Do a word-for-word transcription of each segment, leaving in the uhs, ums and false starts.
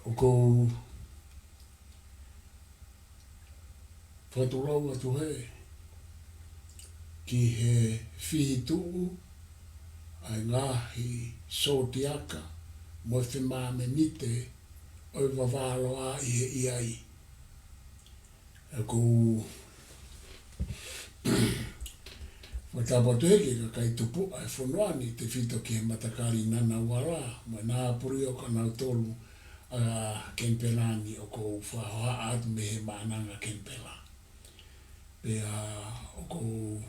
ʻOku ou fakatulou atu hē ki he fihituʻu ʻa e ngaahi sōtiaka mo e femāmenite ʻo e vavā loa ʻi he ʻiai. ʻOku ou fakatapu atu hē ki he kakai tupuʻa ʻo e fonua ni, tefito ki he matakali Ngunnawal mo Ngambri, ʻo kinautolu ʻa Kenipela ni ʻoku ou fakahohaʻa atu mei he Maʻananga Kenipela. Pea ʻoku ou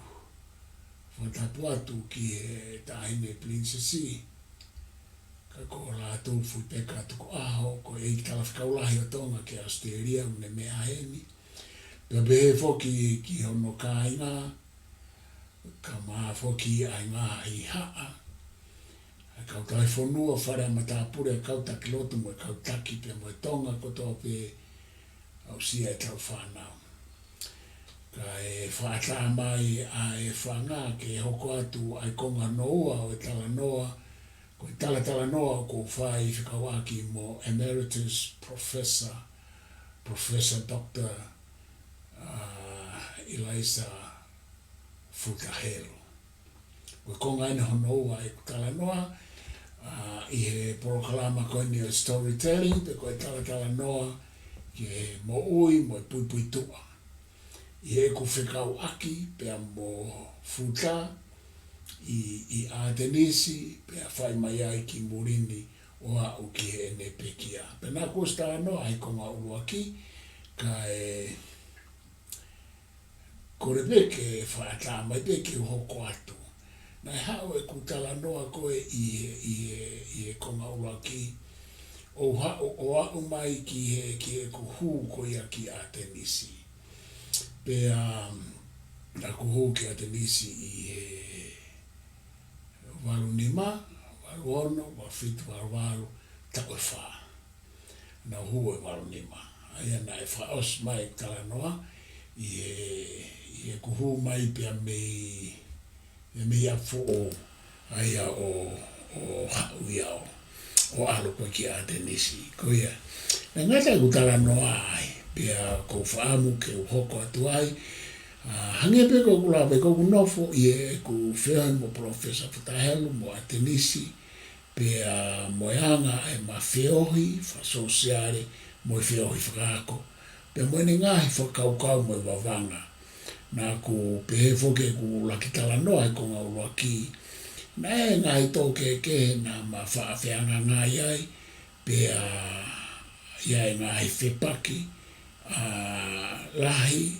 fakatapu atu ki he Taʻahine Pilinisesi, ka ko Lātūfuipeka Tukuʻaho, ko e ʻEiki Talafekau Lahi ʻo Tonga ki ʻAositelēlia, ʻoku ne meʻa heni. Pea pehē foki ki hono kāinga, kae ʻumaʻā foki ʻa e ngaahi haʻa, ʻa e kau tauhi fonua, fale ʻa matāpule, ʻa e kau taki lotu mo e kau taki pea mo e Tonga kotoa pē, aʻusia ʻetau fānau. Kae fakaʻatā mai ʻa e fanga ke hoko atu ʻa e konga hono ua ʻo e talanoa, ko e talatalanoa ʻoku ou fai fekauʻaki mo Emeritus Professor, Professor Doctor, uh, Eliza Futa Helu. Ko e konga eni hono ua ʻeku talanoa, ʻa, ʻi he polokalama ko eni ʻo e storytelling, pe ko e talatalanoa ki he moʻui mo e puipuituʻa. ʻI heʻeku fekauʻaki pea mo Futa ʻi, ʻi ʻAtenisi, pea fai mai ai ki muli ni ʻo aʻu ki heʻene pekia. Pea naʻá ku ʻosi talanoa he konga ʻuluaki, kae kole pē ke fakaʻatā mai pē ke u hoko atu. Naʻe haʻu ʻeku talanoa ko ē ʻi he, ʻi he, ʻi he konga ʻuluaki, ʻo haʻu, ʻo aʻu mai ki he, ki heʻeku hū ko ia ki ʻAtenisi. Pea, um, naʻá ku hū ki ʻAtenisi ʻi he valu nima, valu ono, valu fitu, valu valu, taʻu ʻe fā. Naʻá ku hū he valu nima. ʻA ia naʻe fakaʻosi mai e talanoa ʻi he, ʻi heʻeku hū mai pea mei, pea mei ʻApifoʻou, ʻa ia ʻo, ʻo haʻu ia ʻo, ʻo ʻalu ko ē ki ʻAtenisi. Ko ia, naʻe ngata ʻeku talanoa ai, pea ʻoku ou fakaʻamu ke u hoko atu ai. ʻA, hangē pē ko ʻeku lave, ko ʻeku nofo ʻi heʻeku feohi mo Professor Futa Helu mo ʻAtenisi, pea mo e anga ʻema feohi fakasōsiale, mo e feohi fakaako, pea mo ʻene ngaahi fakakaukau mo e vavanga. Naʻá ku pehē foki ʻeku ʻuluaki talanoa he konga ʻuluaki, naʻe ngaahi tō kehekehe naʻá ma faʻa fehangahangai ai, pea ʻi ai e ngaahi fepaki, ʻa, lahi,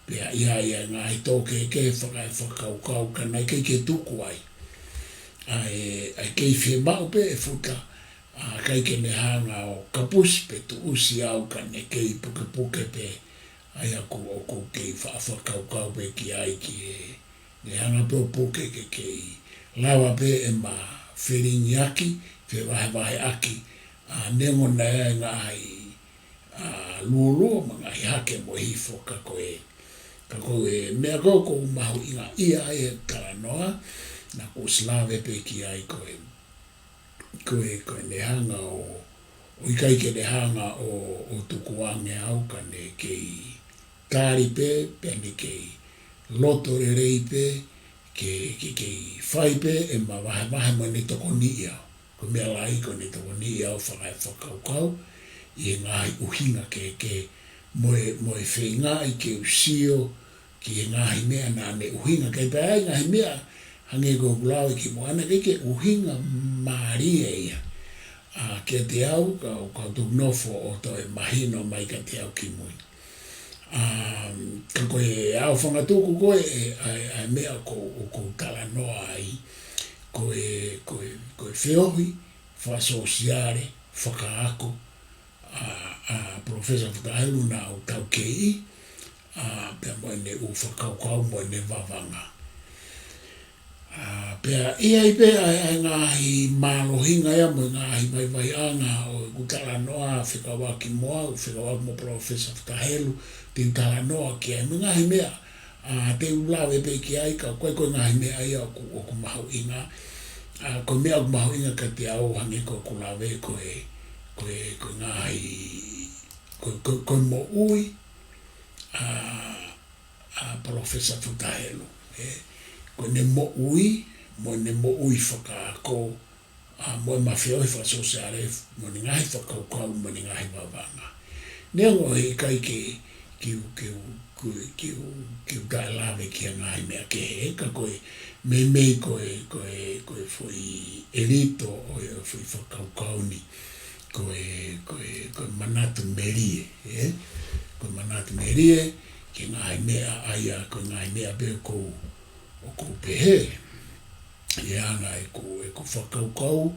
pea ʻi ai e ngaahi tō kehekehe fakaefakakaukau ka naʻe ʻikai ke tuku ai ʻa e, ʻa e kei fiemaʻu pē ʻe Futa, ʻa, ʻikai ke ne hanga ʻo kapusi pe tuʻusi au ka ne kei pukepuke pē, ʻa ia ʻoku, ʻoku ou kei faʻa fakakaukau pē ki ai ki he, ne hanga pē ʻo puke ke kei lava pē ʻema felingiʻaki, fevahevaheʻaki, ʻa, neongo naʻe ʻi ai e ngaahi ʻa, lūlū mo e ngaahi hake mo e hifo ka ko e, ka ko e meʻa ko ē ʻoku ou mahuʻingaʻia ai he talanoa, naʻá ku ʻosi lave pē ki ai ko e, ko e, ko ʻene hanga ʻo, ʻo ʻikai ke ne hanga ʻo, ʻo tukuange au ka ne kei tali pē, pea ne kei loto lelei pē, ke, ke kei fai pē ʻema vahevahe mo ʻene tokoniʻi au. Ko e meʻa lahi ko ʻene tokoniʻi au fakaefakakaukau ʻi he ngaahi ʻuhinga kehekehe mo e, mo e feingaʻi ke u sio ki he ngaahi meʻa naʻá ne ʻuhinga ki ai pea ʻi ai e ngaahi meʻa hangē ko ʻeku lave kimuʻa naʻe ʻikai ke ʻuhinga mālie ia, ʻa, kiate au ka, ka u toki nofo ʻo toe mahino mai kiate au kimui. Um, ka ko e ʻaofangatuku ko ē, ʻa e, ʻa e meʻa ʻoku, ʻoku ou talanoa ai, ko e, ko e, ko e feohi fakasōsiale, fakaako, ʻa, ʻa Professor Futa Helu naʻá ku taukeiʻi, ʻa, pea mo ʻene ʻū fakakaukau mo ʻene vavanga. ʻA, pea ʻi ai pē ʻa e, ʻa e ngaahi mālohinga ia mo e ngaahi vaivaiʻanga ʻo ʻeku talanoa fekauʻaki mo au, fekauʻaki mo Professor Futa Helu, te u talanoa ki ai mo e ngaahi meʻa, ʻa, te u lave pē ki ai ka ko e, ko e ngaahi meʻa ia ʻoku, ʻoku mahuʻinga, ʻa, ko e meʻa ʻoku mahuʻinga kiate au hangē ko ʻeku lave ko e, ko e, ko e ngaahi, ko, ko, ko e moʻui ʻa, ʻa Palōfesa Futa Helu, ē. Ko ʻene moʻui, mo ʻene moʻui fakaako, ʻa, mo ʻema feohi fakasōsiale, mo ʻene ngaahi fakakaukau, mo ʻene ngaahi vavanga. Neongo he ʻikai ke, ke u, ke u, ke u, ke u, ke u taʻelave ki he ngaahi meʻa kehe, ka ko e, meimei ko e, ko e, ko e foʻi ʻelito ʻo e foʻi fakakaukau ni, ko e, ko e, ko e manatu melie, ē? Ko e manatu melie, ki he ngaahi meʻa ʻa ia, ko e ngaahi meʻa pē ʻoku ou, ʻoku ou pehē. ʻI he anga ʻeku, ʻeku fakakaukau,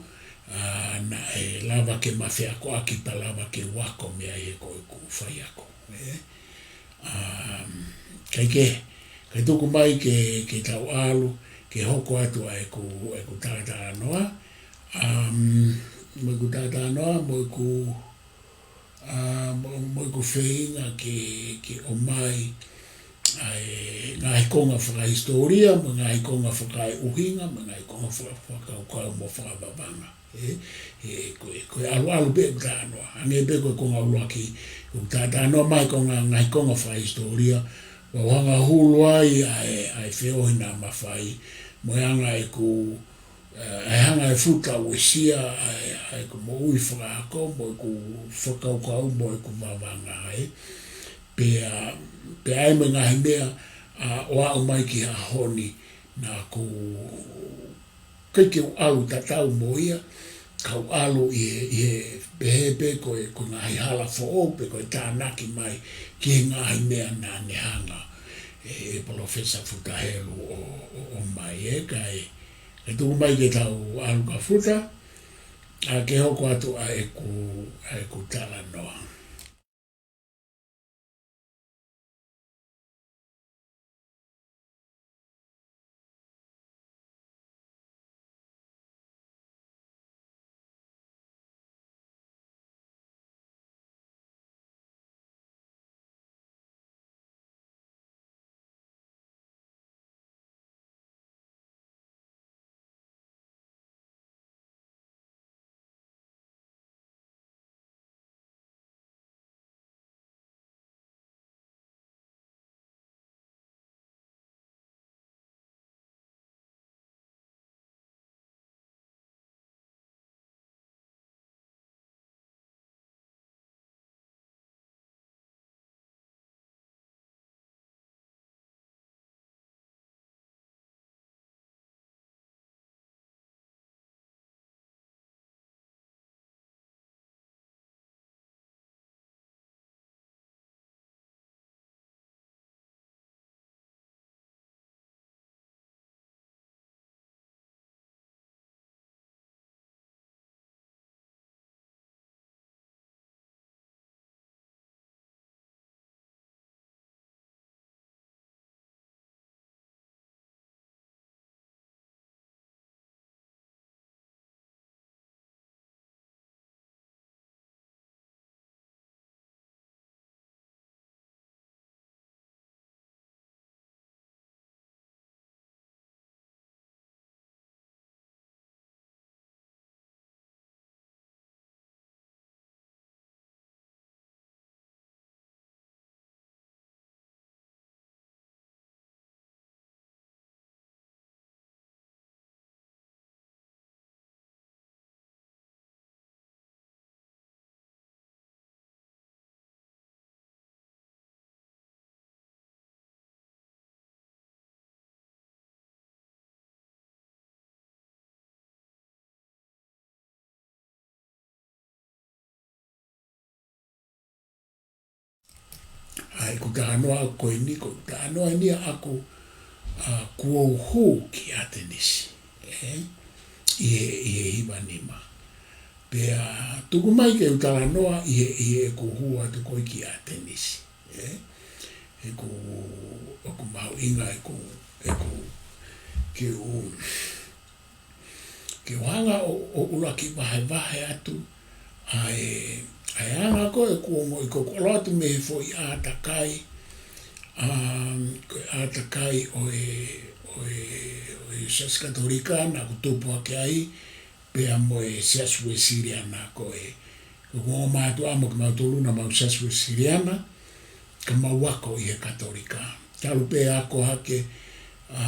ʻa, naʻe lava ke ma feakoʻaki pea lava ke u ako mei ai he ko ʻeku faiako, ē? Um, kae kehe, kae tuku mai ke, ke tau ʻalu, ke hoko atu ʻa ʻeku, ʻeku talatalanoa, um, mo ʻeku talatalanoa, mo ʻeku, ʻa, mo, mo ʻeku feinga ke, ke ʻomai ʻa e ngaahi konga fakahisitōlia, mo e ngaahi konga fakaeʻuhinga, mo e ngaahi konga faka-, fakakaukau mo fakavavanga. Ē, ē, ko e, ko e ʻaluʻalu pē ʻeku talanoa. Hangē pē ko e konga ʻuluaki, ʻeku talatalanoa mai ko e ngaahi konga fakahisitōlia, ʻo hanga hulu ai ʻa e, ʻa e feohi naʻa ma fai, mo e anga ʻeku, ē, ʻa e hanga ʻe Futa ʻo uesia ʻa e, ʻa ʻeku moʻui fakaako, mo ʻeku fakakaukau, mo ʻeku vavanga ai. Pea, pea ʻi ai mo e ngaahi meʻa, ʻa, ʻo aʻu mai ki he ʻaho ni, naʻa ku ʻikai ke u ʻalu tatau mo ia, ka u ʻalu ʻi he, ʻi he pehē pē ko e, ko e ngaahi hala foʻou pe ko e tānaki mai ki he ngaahi meʻa naʻa ne hanga ʻe, ʻe Palōfesa Futa Helu ʻo, ʻo, ʻomai, ē, kae, kae tuku mai ke tau ʻalu kia Futa, ʻa, ke hoko atu ʻa ʻeku, ʻa ʻeku talanoa. ʻA ʻeku talanoa ko eni, ko e talanoa eni ʻaʻaku, ʻa, kuo u hū ki ʻAtenisi, ē, ʻi he, ʻi he hiva nima. Pea tuku mai ke u talanoa ʻi he, ʻi heʻeku hū atu ko ē ki ʻAtenisi, ē. ʻOku, ʻoku mahuʻinga ʻeku, ʻeku, ke u, ke u hanga ʻo, ʻo ʻuluaki vahevahe atu ʻa e, ʻa e anga ko ē ʻeku ongoʻi ko ē kuo u ʻalu atu mei he foʻi ʻātakai, um, ko e ʻātakai ʻo e, ʻo e, ʻo e Siasi Katolika naʻa ku tupu hake ai, pea mo e Siasi Uēsiliana ko ē, Ko e ongo mātuʻa mo kimautolu naʻa mau Siasi Uēsiliana, ka mau ako ʻi he Katolika. Talu pē ako hake, ʻa,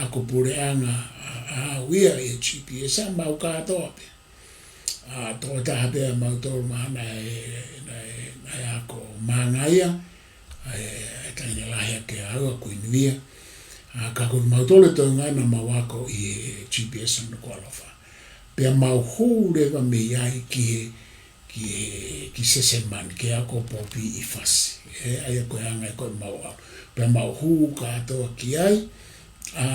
ako puleʻanga, ʻa, ʻa, ʻo ia ʻi he G P S ʻa mau kātoa pē. ʻA, tokotaha pē ʻa mautolu mahalo naʻe, naʻe, naʻe ako māngaia, ʻa e, ʻa e taʻahine lahi ʻa e ʻaʻau, ʻa Kuini Via. ʻA, ka ko kimautolu ʻe toe ngana mau ako ʻi he G P S ʻa Nukuʻalofa. Pea mau hū leva mei ai ki he, ki he, ki Sesemani, ke ako popi ʻi Fasi. ʻE, ʻa ia ko e anga ʻe ko ē mau ako. Pea mau hū kātoa ki ai, ʻa,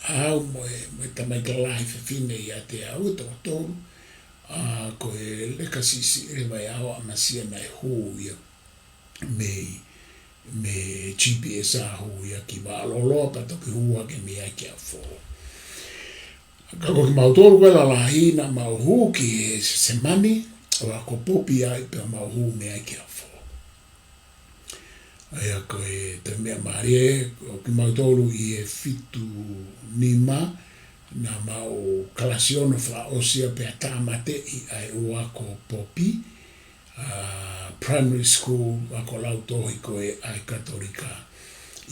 ʻaʻau mo e, mo e tamaiki lahi fefine ʻiate au ʻe toko tolu, ʻa, ko e leka siʻisiʻi leva ia ʻo ʻAmasia naʻe hū ia mei, mei G P S ʻa hū ia ki Vaʻaloloa pea toki hū hake mei ai ki ʻApifoʻou. Ka ko kimautolu ko e lalahi naʻa mau hū ki he Sesemani, ʻo ako popi ai pea mau hū mei ai ki ʻApifoʻou. ʻA ia ko e toe meʻa mālie, ko kimautolu ʻi he fitu nima, naʻa mau kalasi ono fakaʻosi ia pea tāmateʻi ʻa e ʻū ako popi, ʻa, primary school, ako lautohi ko ē ʻa e Katolika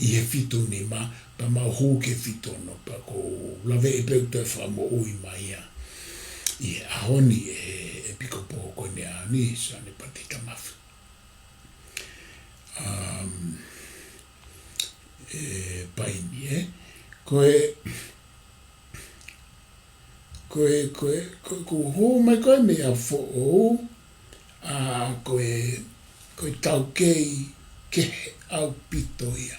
ʻi he fitu nima, pea mau hū ki he fitu ono, pea ʻoku ou laveʻi pē ʻoku toe fakamoʻui mai ia ʻi he ʻaho ni ʻe he ʻEpikopō ko eni ʻa eni, Sione Patita Mafi. Um, ʻe Paini, ē. Ko e, ko e, ko e, ko e, ko e hū mai ko ē mei ʻApifoʻou, ʻa, ko e, ko e taukei kehe ʻaupito ia.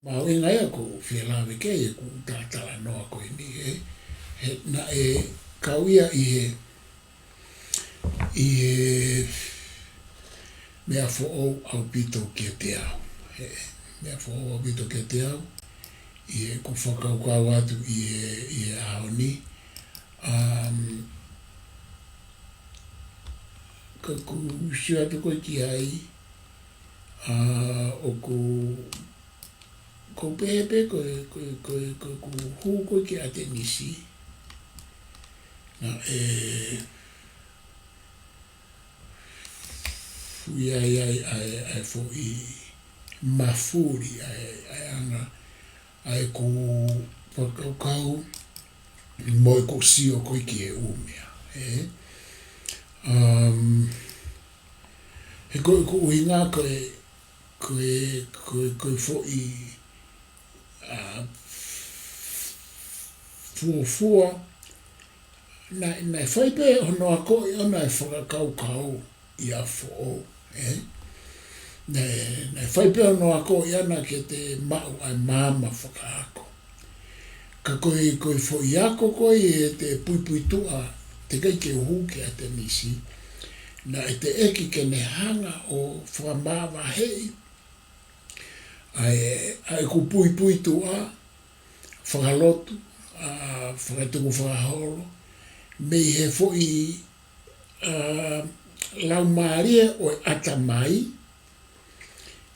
Mahuʻinga ia ʻoku ou fie lave ki ai ʻeku talatalanoa ko eni, ē. He naʻe kau ia ʻi he, ʻi he meʻa foʻou ʻaupito kiate au. He meʻa foʻou ʻaupito kiate au. ʻi heʻeku fakakaukau atu ʻi he, ʻi he ʻaho ni. Um, ka ʻoku ou sio atu ko ē ki ai, ʻa, ʻoku, ʻoku ou pehē pē ko e, ko e, ko e, ko ʻeku hū ko ē ki ʻAtenisi, naʻe fui ai ai ʻa e, ʻa e foʻi mafuli ʻa e, ʻa e anga ʻa ʻeku fakakaukau mo ʻeku sio ko ē ki he ʻū meʻa, ē? Um, he ko e, ko e ʻuhinga ko e, ko e, ko e, ko e foʻi, ʻa, fuofua, naʻe, naʻe fai pē hono akoʻi ʻona e fakakaukau ʻi he foʻi, ē? Naʻe, naʻe fai pē hono akoʻi ʻona ke te maʻu ʻa e maama fakaako. Ka ko e, ko e foʻi ako ko ē ʻi heʻete puipuituʻa, teʻeki ai ke u hū ki ʻAtenisi, naʻe teʻeki ke ne hanga ʻo fakamavaheʻi ʻa e, ʻa ʻeku puipuituʻa fakalotu, ʻa, fakatukufakaholo, mei he foʻi, ʻa, laumālie ʻo e ʻatamai,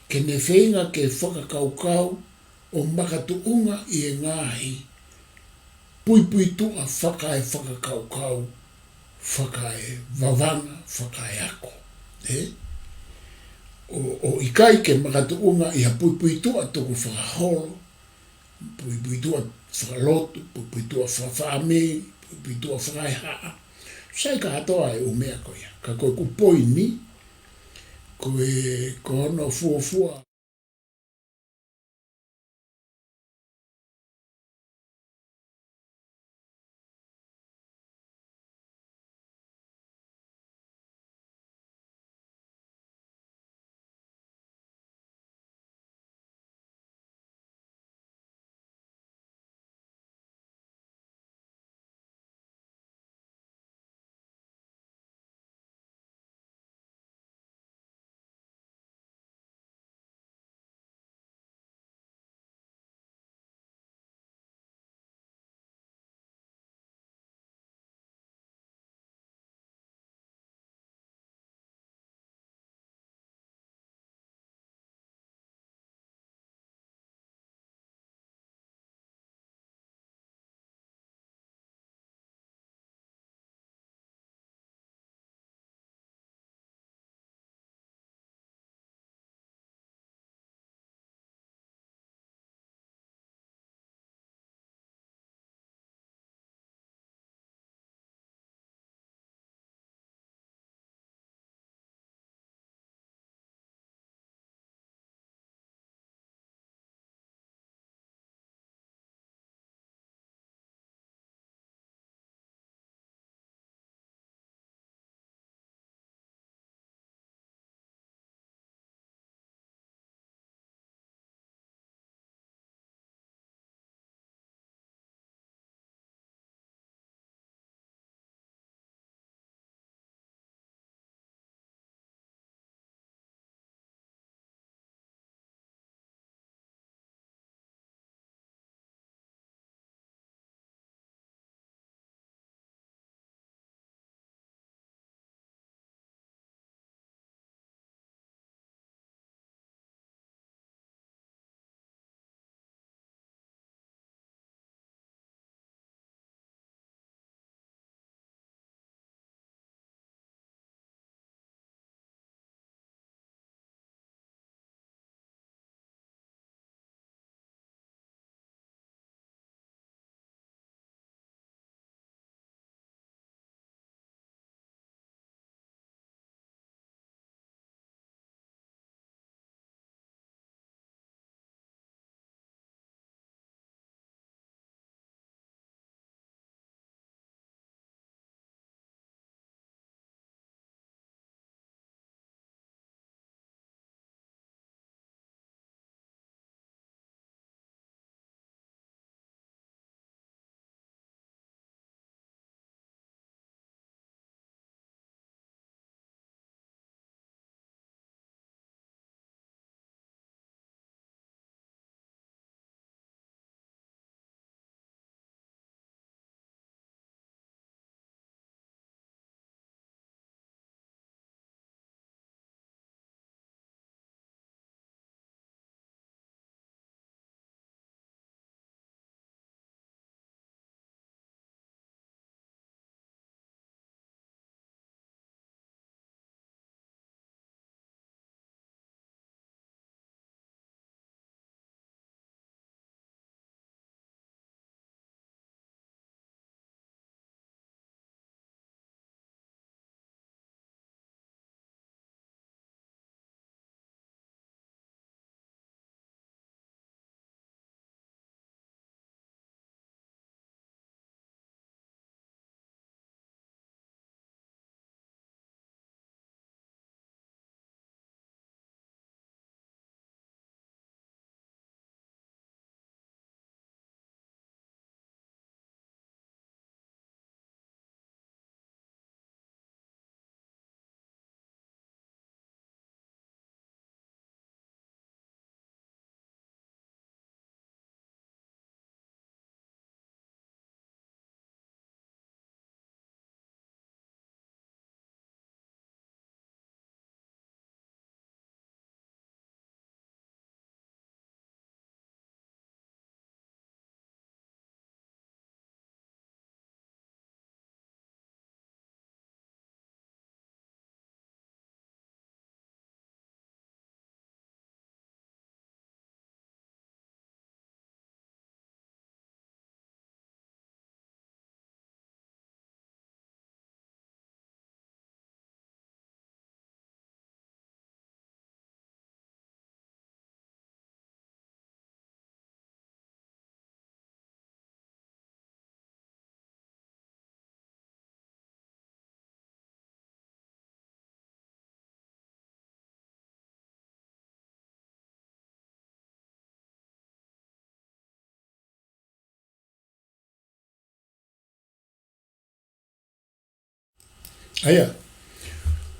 ke ne feinga ke fakakaukau ʻo makatuʻunga ʻi he ngaahi puipuituʻa fakaefakakaukau, fakaevavanga, fakaeako. Ē? ʻO, ʻo ʻikai ke makatuʻunga ʻi ha puipuituʻa tukufakaholo, puipuituʻa fakalotu, puipuituʻa fakafāmili, puipuituʻa fakaehaʻa. Sai kātoa e ʻū meʻa ko ia. Ka ko ʻeku poini, ko e, ko hono fuofua ʻA ia,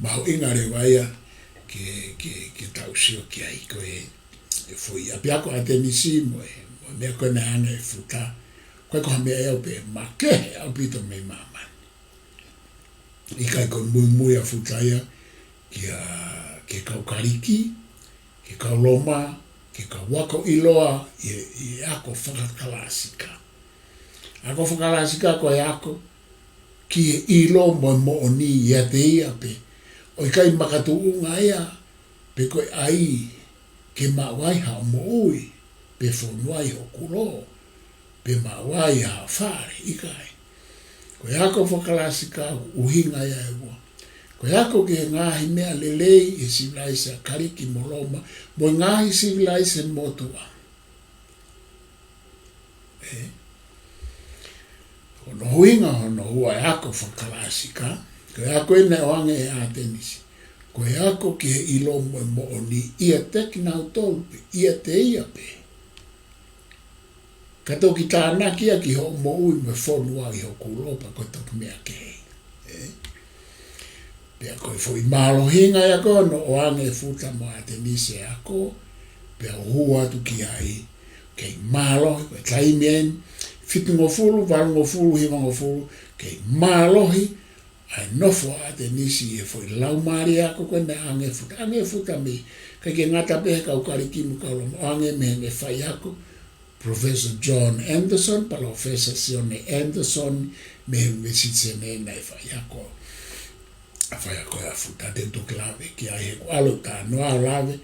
mahuʻinga leva ia ke, ke, ke tau sio ki ai, ko e, e foʻi ʻapiako ʻAtenisi mo e, mo e meʻa ko ē naʻe ʻoange ʻe Futa, ko e ko ha meʻa ia ʻoku makehe ʻaupito mei māmani. ʻIkai ko e muimui ʻa Futa ia kia, ki he kau Kaliki, ki he kau Loma, ki he kau ako ʻiloa ʻi he, ʻi he ako fakakalāsika. Ako fakakalāsika ko e ako ki he ʻilo mo e moʻoni ʻiate ia pē. ʻOku ʻikai makatuʻunga ia pe ko e ʻai ke maʻu ai haʻo moʻui, pe fonu ai hoku lō, pe maʻu ai haʻo fale, ʻikai. Ko e ako fakakalāsika ʻuhinga ia ʻe ua. Ko e ako ki he ngaahi meʻa lelei ʻi he sivilaise ʻa Kaliki mo Loma, mo e ngaahi sivilaise motuʻa. ʻE? Hono ʻuhinga hono ua e ako fakakalāsika, ko e ako ʻeni naʻe ʻoange ʻe ʻAtenisi. Ko e ako ki he ʻilo mo e moʻoni ʻiate kinautolu pē, ʻiate ia pē. Ka toki tānaki ia ki hoʻo moʻui mo e fonu ai hoku lō pea ko e toki meʻa kehe. ʻE? Pea ko e foʻi mālohinga ia ko ē naʻe ʻoange ʻe Futa mo ʻAtenisi e ako, pea u hū atu ki ai, kei mālohi, ko e taimi ʻeni, fitungofulu, valungofulu, hivangofulu, kei mālohi ʻa e nofo ʻa ʻAtenisi ʻi he foʻi laumālie ako ko ē naʻe ʻoange ʻe Futa, ʻoange ʻe Futa mei, ʻikai ke ngata pē he kau Kaliki mo e kau Loma, ʻoange mei heʻene faiako, Professor John Anderson, Palōfesa Sione Anderson, mei he University Senē naʻe faiako, ʻa e faiako ʻa Futa. Te u toki lave ki ai he kuo ʻalu ʻeku talanoa ʻo lave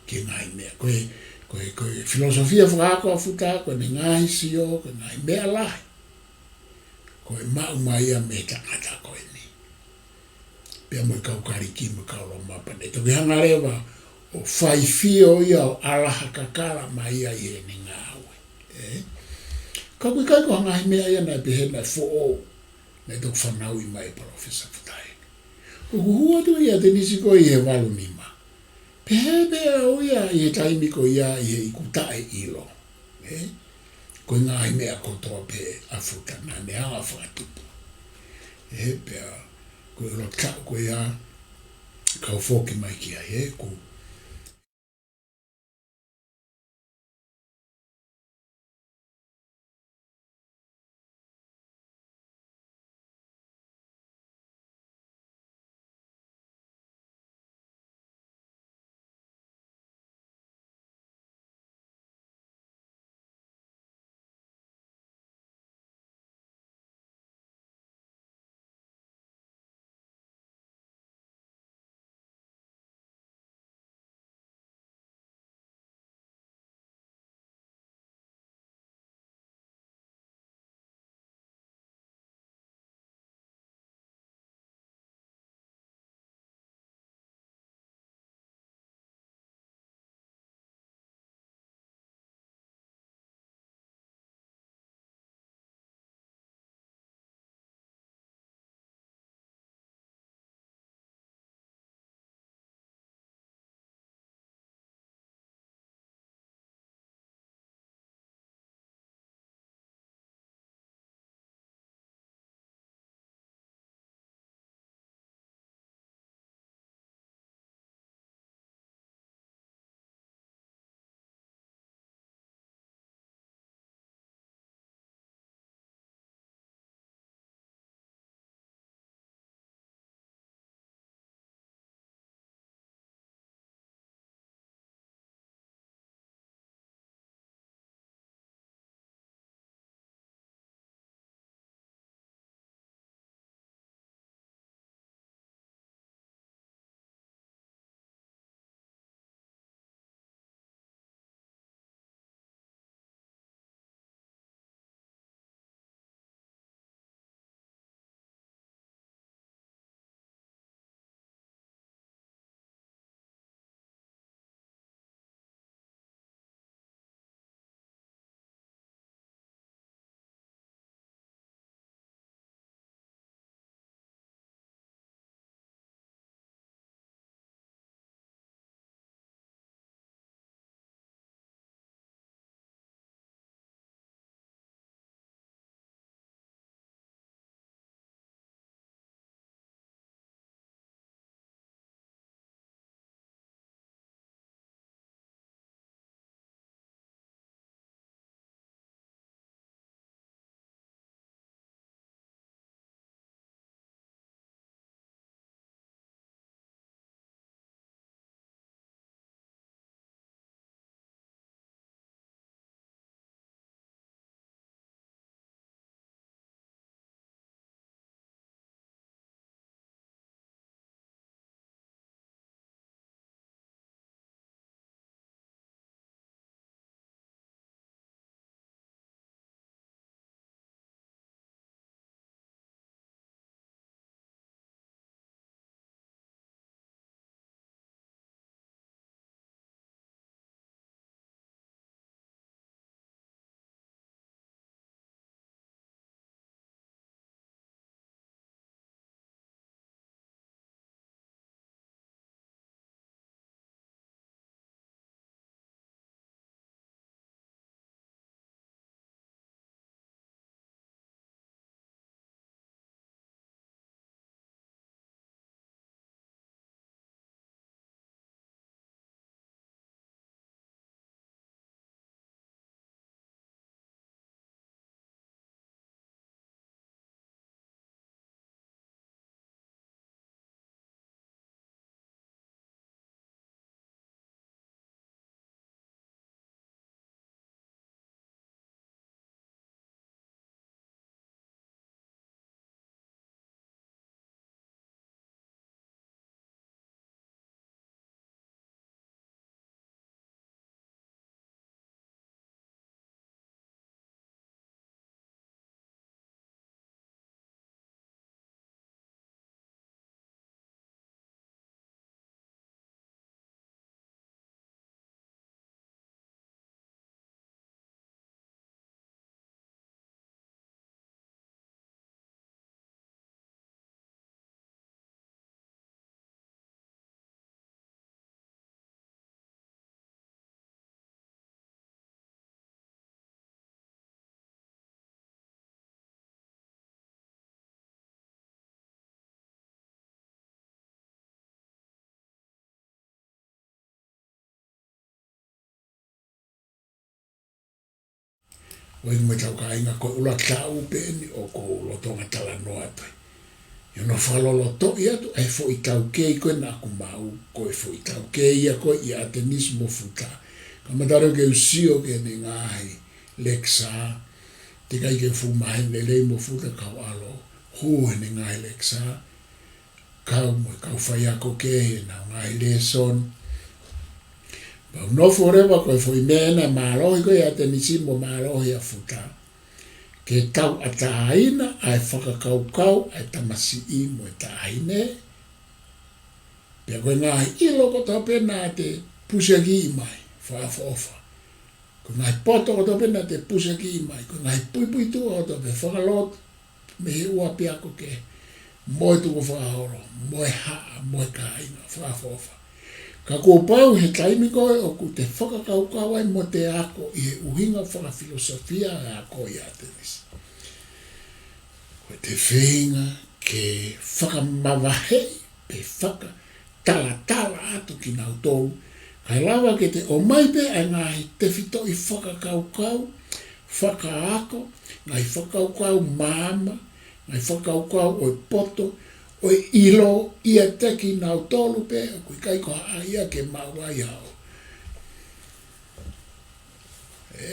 ki he ngaahi meʻa. Ko e, ko e, ko e filōsofia fakaako ʻa Futa, ko ʻene ngaahi sio, ko e ngaahi meʻa lahi ko e maʻu mai ia mei he tangata ko eni. Pea mo e kau Kaliki mo e kau Loma pea ne toki hanga leva ʻo faifio ia ʻo ʻalaha kakala mai ia ʻi heʻene ngāue. ʻE? Ka ʻoku ʻikai ko ha ngaahi meʻa ia naʻe pehē naʻe foʻou, naʻe toki fanauʻi mai ʻe Palōfesa Futa ē. ʻOku hū atu ia ʻAtenisi ko ē ʻi he valu nima. Pehē pē au ia ʻi he taimi ko ia ʻi he iku taʻeʻilo. ʻE? Ko e ngaahi meʻa kotoa pē ʻa Futa naʻa ne hanga ʻo fakatupu. ʻE, pea ko e ʻuluaki taʻu ko ia, kau foki mai ki ai, ʻe, ʻoku Ko e meʻa tau kāinga, ko e ʻuluaki taʻu pē eni ʻoku ou lolotonga talanoa atu ai. ʻI hono fakalolotoʻi atu ʻa e foʻi taukei ko ē naʻa ku maʻu, ko e foʻi taukei ia ko ē ʻia ʻAtenisi mo Futa. Kamata leva ke u sio ki heʻene ngaahi lekisā, teʻeki ai ke fuʻu maheni lelei mo Futa, kau ʻalu ʻo hū heʻene ngaahi lekisā, kau mo e kau faiako kehe ʻenau ngaahi lēsoni. Pea u nofo leva, ko e foʻi meʻa ena ʻe mālohi ko ē ʻia ʻAtenisi mo mālohi ʻia Futa, ke tauʻatāina ʻa e fakakaukau ʻa e tamasiʻi mo e taʻahine. Pea ko e ngaahi ʻilo kotoa pē naʻa te pusiakiʻi mai, fakaʻofoʻofa. Ko e ngaahi poto kotoa pē naʻa te pusiakiʻi mai, ko e ngaahi puipuituʻa kotoa pē, fakalotu, mei he ʻū ʻapiako kehe, mo e tukufakaholo, mo e haʻa, mo e kāinga, fakaʻofoʻofa. Ka kuo pau he taimi ko ē ʻoku te fakakaukau ai mo te ako ʻi he ʻuhinga fakafilosofia ʻa e ako ʻia ʻAtenisi, ko e te feinga ke fakamavaheʻi pe fakatalatala atu kinautolu, kae lava ke te ʻomai pē ʻa e ngaahi tefitoʻi fakakaukau, fakaako, ngaahi fakakaukau maama, ngaahi fakakaukau ʻo e poto, ʻo e ʻilo ʻiate kinautolu pē, ʻoku ʻikai ko ha ʻaia ke maʻu ai haʻo, ē,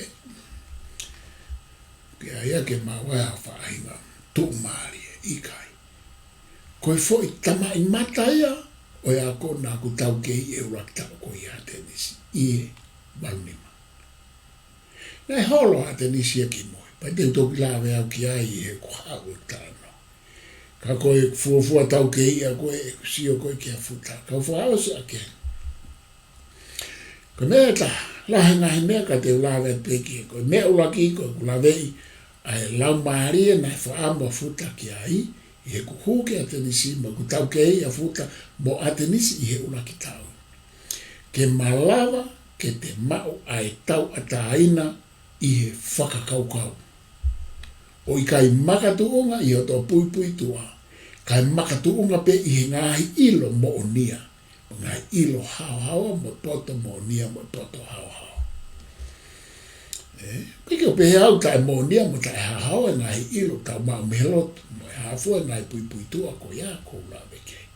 ke ʻaia ke maʻu ai haʻo faʻahinga tuʻumālie, ʻikai. Ko e foʻi tamaʻimata ia ʻo e ako naʻa ku taukei ʻi he ʻuluaki taʻu ko ē ʻia ʻAtenisi, ʻi he valu nima. Naʻe holo ʻa ʻAtenisi ia ki mui, pea te u toki lave au ki ai ʻi heʻeku haʻu ʻeku talanoa. Ka ko e fuofua taukei ia ko ē ʻeku sio ko ē kia Futa, kau fakaʻosi ʻaki. Ko e meʻa ʻe taha, lahi e ngaahi meʻa ka te u lave atu pē ki ai. Ko e meʻa ʻuluaki ko ʻeku laveʻi ʻa e laumālie naʻe fakaʻamu ʻa Futa ki ai, ʻi heʻeku hū ki ʻAtenisi mo ʻeku taukei ʻia Futa mo ʻAtenisi ʻi he ʻuluaki taʻu, ke malava ke te maʻu ʻa e tauʻatāina ʻi he fakakaukau, ʻo ʻikai makatuʻunga ʻi hoto puipuituʻa, kae makatuʻunga pē ʻi he ngaahi ʻilo moʻonia, mo e ngaahi ʻilo haohaoa, mo e poto moʻonia, mo e poto haohaoa. Ē, ʻikai ke u pehē au taʻemoʻonia mo taʻehaohaoa e ngaahi ʻilo tau maʻu mei he lotu, mo e hā fua e ngaahi puipuituʻa ko ia ʻoku ou lave ki ai.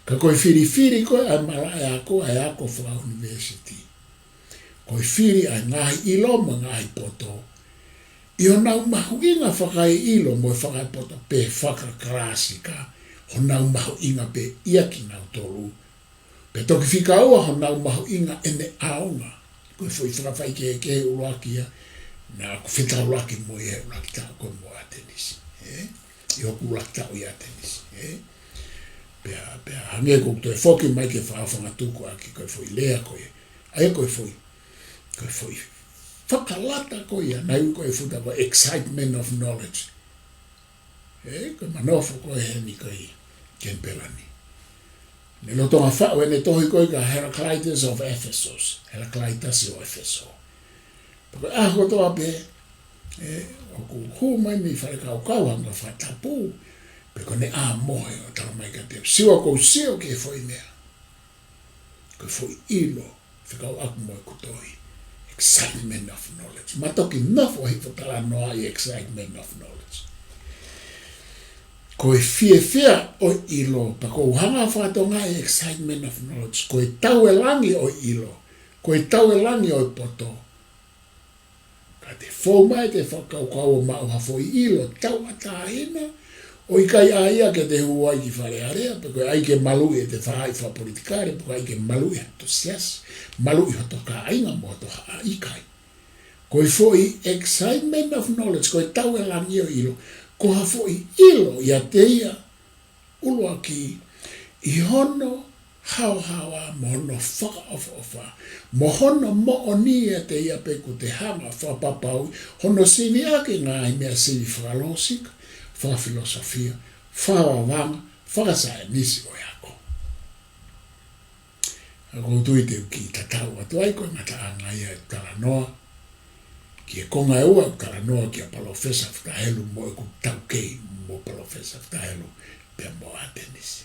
Ka ko e filifili ko ē ʻa e malaʻe ako, ʻa e ako fakaʻunivēsiti, ko e fili ʻa e ngaahi ʻilo mo e ngaahi poto ʻi honau mahuʻinga fakaeʻilo mo e fakaepoto pe fakakalāsika, honau mahuʻinga pē ʻia kinautolu, pea toki fika ua honau mahuʻinga ʻene ʻaonga. Ko e foʻi fakafaikehekehe ʻuluaki ia naʻa ku fetaulaki mo ia he ʻuluaki taʻu ko ē mo ʻAtenisi, ē? ʻI hoku ʻuluaki taʻu ʻi ʻAtenisi, ē? Pea, pea hangē ko ʻeku toe foki mai ke fakafangatuku ʻaki, ko e foʻi lea ko ia, ʻa ia ko e foʻi, ko e foʻi fakalata ko ia naʻe ui ko ē ʻe Futa ko e excitement of knowledge. Ē, ko ʻema nofo ko ē heni ko ē ʻi Kenipela ni, ne lolotonga faʻu ʻene tohi ko ē kia Heraclitus of Ephesus, Heraclitus ʻo ʻEfesō. Pea ko e ʻaho kotoa pē, ē, ʻoku hū mai mei falekaukau ʻo hanga ʻo fakatapu, pea ko ʻene ʻā mohe ʻo talamai kiate au, Siua, ʻoku ou sio ki he foʻi meʻa, ko e foʻi ʻilo fekauʻaki mo ʻeku tohi, excitement of knowledge. Ma toki nofo hifo ʻo talanoa ʻi he excitement of knowledge. Ko e fiefia ʻo e ʻilo, pea ʻoku ou hanga ʻo fakatokangaʻi e excitement of knowledge, ko e tauelangi ʻo e ʻilo, ko e tauelangi ʻo e poto, ka te fou mai ʻete fakakaukau ʻo maʻu ha foʻi ʻilo tauʻatāina, ʻo ʻikai ʻaia ke te hū ai ki Fale Alea, pe ko e ʻai ke maluʻi ʻete faʻahi fakapolitikale, pe ko e ʻai ke maluʻi hoto siasi, maluʻi hoto kāinga mo hoto haʻa, ʻikai. Ko e foʻi excitement of knowledge, ko e tauelangi ʻo e ʻilo, ko ha foʻi ʻilo ʻiate ia ʻuluaki ʻi hono haohaoa mo hono fakaʻofoʻofa, mo hono moʻoni ʻiate ia pē kuo te hanga ʻo fakapapauʻi hono siviʻaki e ngaahi meʻa sivi fakalōsika, fakafilosofia, fakavavanga, fakasaienisi ʻo e ako. ʻA ia ʻoku ou tui te u kiʻi tatau atu ai, ko e ngataʻanga ia ʻeku talanoa ki he konga ʻe ua ʻeku talanoa kia Palōfesa Futa Helu mo ʻeku taukei mo Palōfesa Futa Helu pea mo ʻAtenisi.